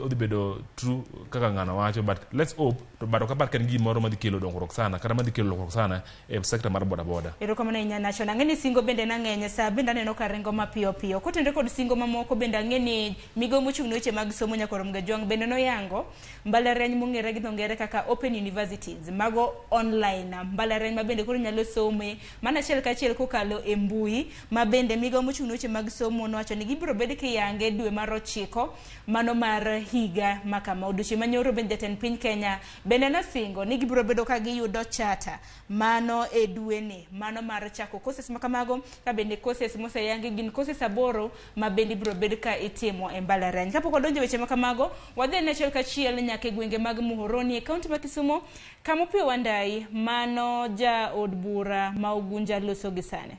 odhi bedo true kaka ng'ano wacho, but let's hope to, but ok apar ka en gimoro madhi kelo dongruok sana kata madhi kelo lokruok sana e sector mar boda boda. Erokamano ahinya Nation. Ang'e ni singo bende nang'eny sa bende aneno ka ringo mapiyo piyo. Kotenore kod singo mamoko bende ang'e ni migawo mochung' ne weche mag somo Nyakoro Mgajwang' bende noyango mbalariany mong'ere gi dho ngere kaka Open Universities mago online mbalariany ma bende koro nyalo some mana achiel kachiel kokalo e mbui ma bende migawo mochung' ne weche mag somo nowacho ni gibiro bed kiyange dwe mar ochiko mano mar higa ma kama. Odiochieng' manyoro bende jatend piny Kenya bende nosingo ni gibiro bedo ka giyudo chata mano e dweni mano mar chako courses ma kamago ka bende courses moseyangi gin courses aboro ma bende ibiro bed ka itimo e mbalariany. Kapok wadonjo e weche ma kamago, wadhi ane achiel kachiel nyaka e gwenge mag Muhoroni e kaunti ma Kisumo kama Opiyo Wandayi mano jaod bura ma Ugunja loso gi sani.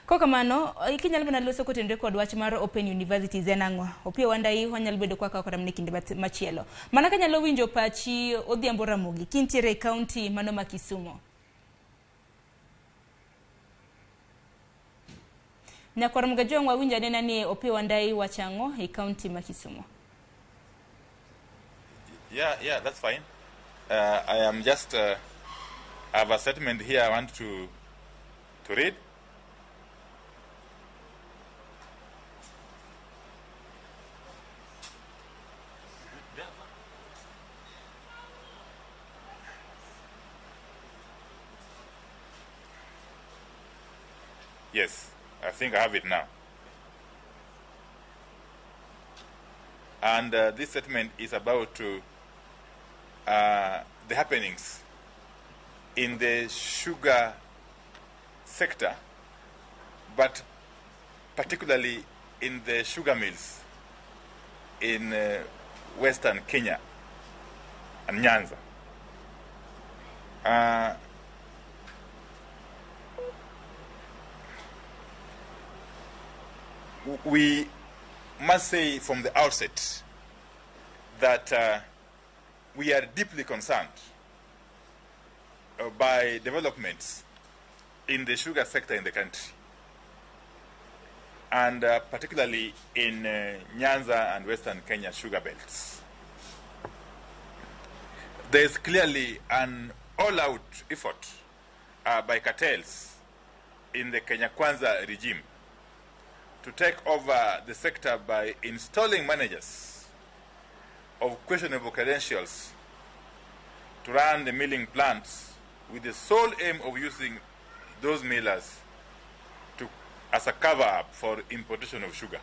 Kokamano, kinyalo mana loso kotenore kod wach mar Open Universities en ang'o? Opiyo Wandayi wanyalo bedo kwa kawo kata mana e kinde machielo. Mana kanyalo winjo pachi Odhiambo Ramogi kintiere e kaunti mano ma Kisumo. Nyakwar Mgajwang' wawinjo anena ni Opiyo Wandayi wacho ang'o e kaunti ma Kisumo. Yeah, that's fine. I am just, I have a statement here I want to read. Yes, I think I have it now. And this statement is about the happenings in the sugar sector, but particularly in the sugar mills in Western Kenya and Nyanza. We must say from the outset that we are deeply concerned by developments in the sugar sector in the country, and particularly in Nyanza and Western Kenya sugar belts. There is clearly an all-out effort by cartels in the Kenya Kwanza regime to take over the sector by installing managers of questionable credentials to run the milling plants with the sole aim of using those millers as a cover-up for importation of sugar.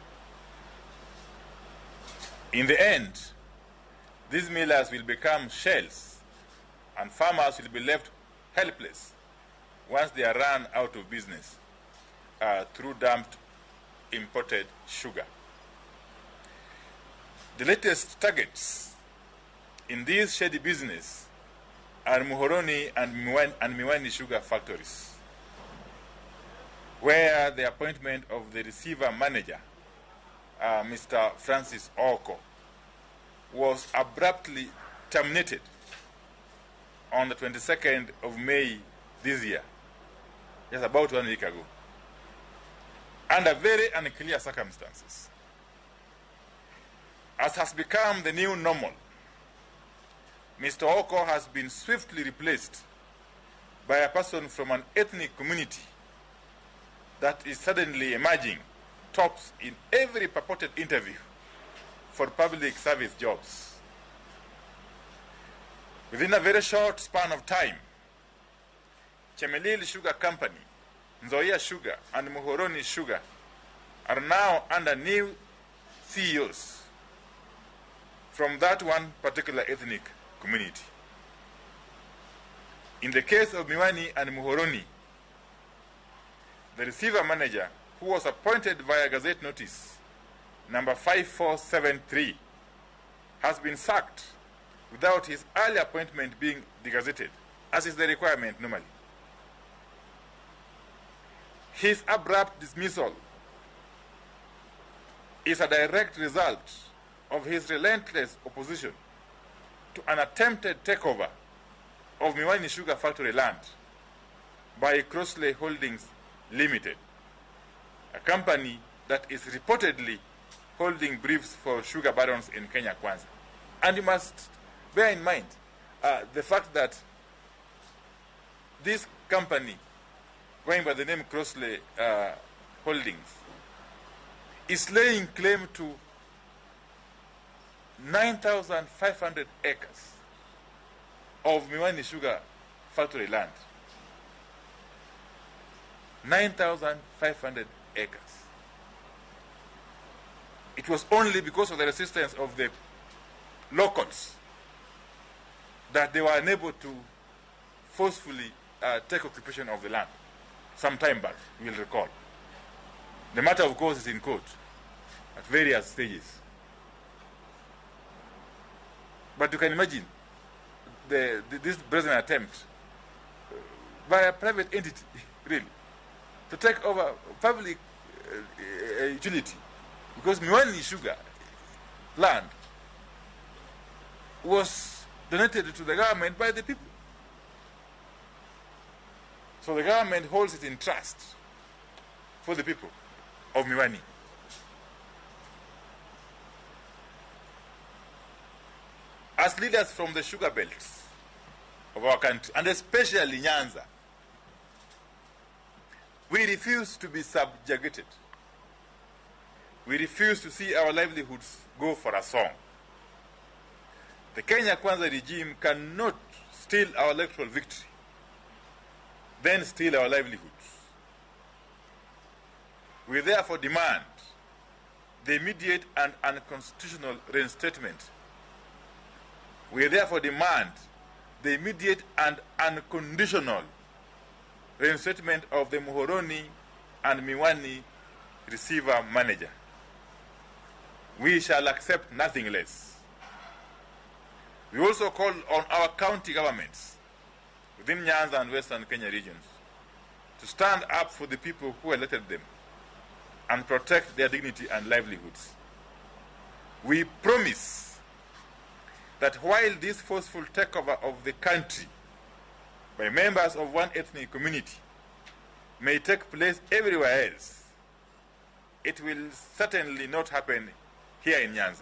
In the end, these millers will become shells and farmers will be left helpless once they are run out of business through dumped imported sugar. The latest targets in this shady business are Muhoroni and Miwani sugar factories, where the appointment of the receiver manager, Mr. Francis Oko, was abruptly terminated on the 22nd of May this year, just about 1 week ago, under very unclear circumstances. As has become the new normal, Mr. Oko has been swiftly replaced by a person from an ethnic community that is suddenly emerging tops in every purported interview for public service jobs. Within a very short span of time, Chemelil Sugar Company, Nzoia Sugar, and Muhoroni Sugar are now under new CEOs from that one particular ethnic community. In the case of Miwani and Muhoroni, the receiver manager, who was appointed via Gazette Notice number 5473, has been sacked without his early appointment being degazetted, as is the requirement normally. His abrupt dismissal is a direct result of his relentless opposition to an attempted takeover of Miwani Sugar Factory land by Crossley Holdings Limited, a company that is reportedly holding briefs for sugar barons in Kenya Kwanza. And you must bear in mind the fact that this company, going by the name Crossley Holdings, is laying claim to 9,500 acres of Miwani Sugar Factory land. 9,500 acres. It was only because of the resistance of the locals that they were unable to forcefully take occupation of the land some time back, you will recall. The matter, of course, is in court at various stages. But you can imagine this present attempt by a private entity, really, to take over public utility. Because Miwani Sugar land was donated to the government by the people. So the government holds it in trust for the people of Miwani. As leaders from the sugar belts of our country, and especially Nyanza, we refuse to be subjugated. We refuse to see our livelihoods go for a song. The Kenya Kwanza regime cannot steal our electoral victory, then steal our livelihoods. We therefore demand the immediate and unconstitutional reinstatement. We therefore demand the immediate and unconditional reinstatement of the Muhoroni and Miwani receiver manager. We shall accept nothing less. We also call on our county governments within Nyanza and Western Kenya regions to stand up for the people who elected them and protect their dignity and livelihoods. We promise that while this forceful takeover of the country by members of one ethnic community may take place everywhere else, it will certainly not happen here in Nyanza.